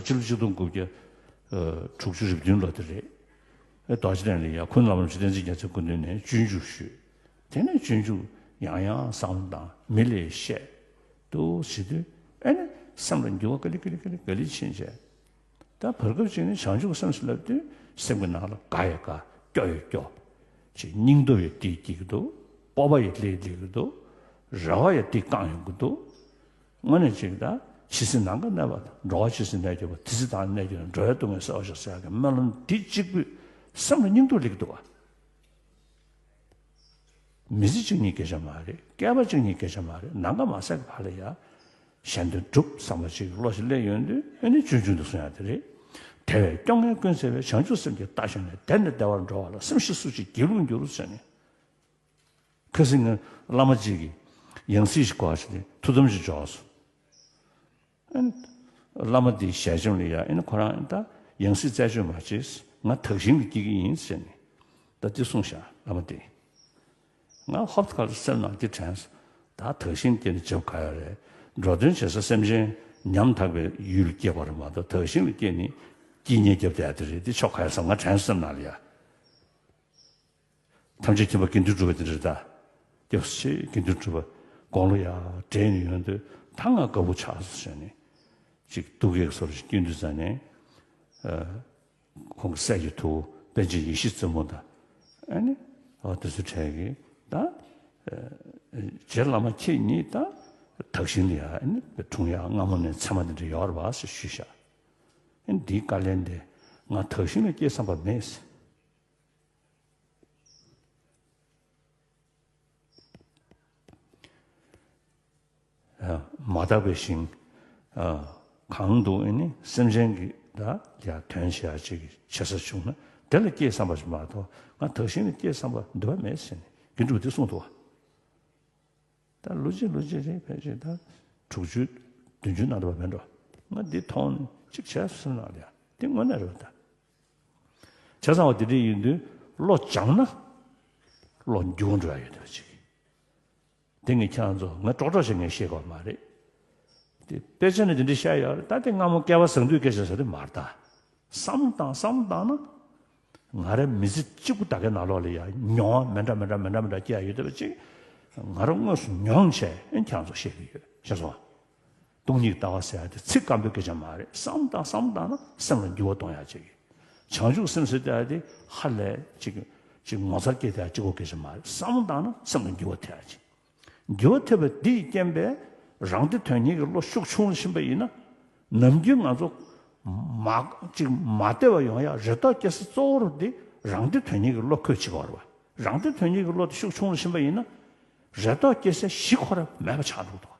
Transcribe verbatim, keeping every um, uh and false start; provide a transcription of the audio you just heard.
ཕྱི་ལོ་ཆིག་སྟོང་དགུ་བརྒྱ་དྲུག་ཅུ་རེ་བདུན་ལོ་དེ་རེད། རྡོ་རྗེ་གདན་ལ་ཡ་ཁུངས་བླ་མ་རིན་པོ་ཆེ་བསྟན་འཛིན་རྒྱ་མཚོའི་སྐུ་མདུན་ནས་སྤྱོད་འཇུག་ཞུས། དེ་ནས་སྤྱོད་འཇུག་ཡང་ཡང་བསམ་བློ་བཏང་། མི་ལ་བཤད། འདུག་བྱེད་དུས་ཨེ་ནི་སེམས་ལ་འགྱུར་བ་ག་ལེ་ག་ལེ་ག་ལེ་ག་ལེ་ཕྱིན་བྱས། ད་བར་སྐབས་ཅིག་ནི་བྱང་ཆུབ་སེམས་སུ་ལབ་དུས་སེམས་ཀྱི་ནང་ལ་དགའ་ཡ་དགའ། སྐྱོ་ཡ་སྐྱོ། ཅིག་སྙིང་སྟོབས་ཡ་དེ་སྐྱེ་གི་འདུག་སྤོབས་པ་ཡ་ལེ་སླེབས་ཀྱི་འདུག་རེ་བ་ཡ་དེ་བསྐང་ཡོང་གི་འདུག་དངོས་གནས་ཅིག་ད་ཇི་སྲིད་ནམ་མཁའ་གནས་པ་དང་། འགྲོ་བ་ཇི་སྲིད་གནས་གྱུར་པ། དེ་སྲིད་བདག་ནི་གནས་གྱུར་ནས། འགྲོ་བའི་སྡུག་བསྔལ་སེལ་བར་ཤོག་ཟེར་ཡག་གི་སྨོན་ལམ་འདི་གཅིག་པུས་སེམས་ལ་སྙིང་སྟོབས་སླེབས་ཀྱི་འདུག་བ། མི་ཚེ་གཅིག་གཉིས་སྐད་ཆ་མ་རེད། བསྐལ་པ་གཅིག་གཉིས་སྐད་ཆ་མ་རེད། ནམ་མཁའ་མ་ཟད་ཀྱི་བར་ལ་ཡ་གཞན་དོན་སྒྲུབ་བསམ་པ་ཅིག་གི་བློ་ཞིག་སླེབས་ཡོང་དུས་ཨེ་ནི་སྤྱོད་འཇུག་འདི་གསུང་ཡག་དེ་རེད། དེ་བས་སྐྱོ་ངལ་ཀུན་སེལ་བའི། བྱང་ཆུབ་སེམས་ཀྱི་རྟ་ཞོན་ནས། བདེ་ནས་བདེ་བར་འགྲོ་བ་ལ། སེམས་ཤེས་སུ་ཞིག་སྒྱིད་ལུག་འགྱུར་ཟེར་ནས། ཁ་སང་ངས་བླ་མ་གཅིག་གིས་ཡང་སྲིད་ཞིག་གོ་ཞིག་ནས་ཐུགས་དམ་ཞིག་འཇོག་སོང་། ཨ་ནི་བླ་མ་དེའི་ཞལ་ཆེམས་ལ་ཡ་ཨེ་ནི་ཁོ་རང་ད་ཡང་སྲིད་རྩད་གཅོད་མ་བྱེད། ང་དག་ཞིང་ལ་སྐྱེ་གི་ཡིན་ཟེར་ནས་ད་འདི་གསུངས་ཤག་བླ་མ་དེས། ང་ཧོབ་ཁ་ལ་སེམས་ནང་འདི་དྲན་སོང་། ད་དག་ཞིང་སྐྱེས་ནས་བྱེད་ག་ཡ་རེད། འགྲོ་དོན་བྱེད་ས་སེམས་ཅན་ཉམ་ཐག་པའི་ཡུལ་ལ་སྐྱེས་པ་རེད་མ་གཏོགས། དག་ཞིང་ལ་སྐྱེས་ནས་སྐྱིད་ཉལ་རྒྱབ་བསྡད་ཡ་དེ་རེད། འདི་ཆོག་ག་ཡ་བསམ། ང་དྲན་སོང་། སེམས་ནང་ལ་ཡ། ཐམས་ཅད་མཁྱེན་པ་དགེ་འདུན་གྲུབ་པ་དེ་འདྲ་ད། སྐྱབས་སུ་མཆི། དགེ་འདུན་གྲུབ་པ་དགུང་ལོ་ཡར་བགྲེས་ནས་ཡོང་དུས་ད་ང་དགའ་པོ་ཆགས་སོང་ཟེར་ནས། ཅིག་སྡུག་སྐད་སོགས་ཤིག་བསྐྱོན་དུས་ཙ་ནས། ཨ། ཁོང་གི་སྲས་ཀྱི་ཐུ་བོ་པཎ་ཆེན་ཡེ་ཤེས་བཙུན་མོ་དང་། ཨ་ནི་ཨ་དེ་ཚོ་གྲས་ཀྱིས་ད། ཨ། རྗེ་བླ་མ་ཁྱེད་གཉིས་ད་དག་ཞིང་ལ་ཡ་ཨ་ནི་འཁྲུངས་ཡག་སྔ་མོ་ནས་མཚན་མ་དེ་འདྲ་ཡོད་རེད་པ་ཟེར་ཞུས་ཤག་ཨ་ནི་འདིའི་བཀའ་ལན་དེ། ང་དག་ཞིང་ལ་སྐྱེ་བསམ་པ་མེད་ཟེར། མ་དག་པའི་ཞིང་། གང་དུ་ཨེ་ནི་སེམས་ཅན་གྱི་ད་ཡ་དོན་བྱེད་ཡ་ཅིག་གི་བྱེད་ས་བྱུང་ན་དེ་ལ་སྐྱེ་བསམ་པ་ཞིག་མ་གཏོགས། ང་དག་ཞིང་ལ་སྐྱེ་བསམ་པ་འདོད་པ་མེད་ཟེར་ནས་དགེ་འདུན་གྲུབ་པ་དེ་གསུངས་འདུག་བ། ད་ལོ་གཅིག་ལོ་གཅིག་རེད། ཕལ་ཆེར་ད་དྲུག་ཅུ་བདུན་ཅུ་ནང་འདྲ་བ་མེད་འགྲོ། ང་འདི་མཐོང་ནས་གཅིག་བྱས་སོང་ན་ལ་ཡ་འདི་དངོས་གནས་རེད་པ། ད་བྱས་ཙང་བ་དེ་འདྲ་ཡིན་དུས་བློ་སྦྱངས་ན་བློ་འགྱུར་འགྲོ་ཡ་ཡོད་པ་ཅིག་དེ་ངས་ཁྱེད་རང་ཚོ་ངས་ཀྲོག་ཀྲོག་བྱས་ངས་བཤད་དགོས་མ་རེད། དེ་དཔེ་ཆ་ནས་དེ་འདྲ་བཤད་ཡོད་རེད། ད་དེ་སྔ་མོ་བསྐལ་པ་བཟང་དུས་སྐད་ཆ་ཟེར་དེ་མ་རེད། ད་བསམ་བློ་བཏང་། བསམ་བློ་བཏང་ན། ང་རའི་མི་ཚེ་གཅིག་པུ་ད་གའི་ནང་ལོགས་ལ་ཡ་མྱོང་བ་མི་འདྲ་མི་འདྲ་མི་འདྲ་མི་འདྲ་སྐྱེ་ཡ་ཡོད་བསྡད་པ་ཅིག་ང་རང་དངོས་སུ་མྱོང་བྱས་ཨེ་ཁྱེད་རང་ཚོ་བཤད་ཀྱི་ཡོད། ཤེས་སོང་། སྟོང་ཉིད་ལྟ་བ་ཟེར་ཡ་དེ་ཚིག་སྐམ་པོའི་སྐད་ཆ་མ་རེད། བསམ་བློ་བཏང་། བསམ་བློ་བཏང་ན་སེམས་ལ་འགྱུར་བ་གཏོང་ཡ་ཅིག་བྱང་ཆུབ་སེམས་ཟེར་ཡ་དེ་ཧ་ལས་ཅིག་ཅིག་ངོ་མཚར་སྐྱེ་ཡ་གཅིག་པོ་སྐད་ཆ་མ་རེད། བསམ་བློ་བཏང་ན་སེམས་ལ་འགྱུར་བ་ཐེབས་ཡ་ཅིག་འགྱུར་བ་ཐེབས་པ་འདིས་རྐྱེན་པས་རང་བདེ་དོན་གཉེར་གྱི་བློ་ཤུགས་ཆུང་རུ་ཕྱིན་པ་ཡིན་ན། ནམ་རྒྱུན་ང་ཚོ་མ་ཅིག་མ་བདེ་བ་ཡོང་ཡ་རེ་དོགས་སྐྱེ་ས་གཙོ་བོ་རུ་འདི་རང་བདེ་དོན་གཉེར་གྱི་བློ་ཁོས་བྱེད་ཀྱི་ཡོད་རེད་པ། རང་བདེ་དོན་གཉེར་གྱི་བློ་དེ་ཤུགས་ཆུང་རུ་ཕྱིན་པ་ཡིན་ན། རེ་དོགས་སྐྱེ་སའི་གཞི་ཁོ་རང་མེད་པ་ཆགས་འགྲོ་འདུག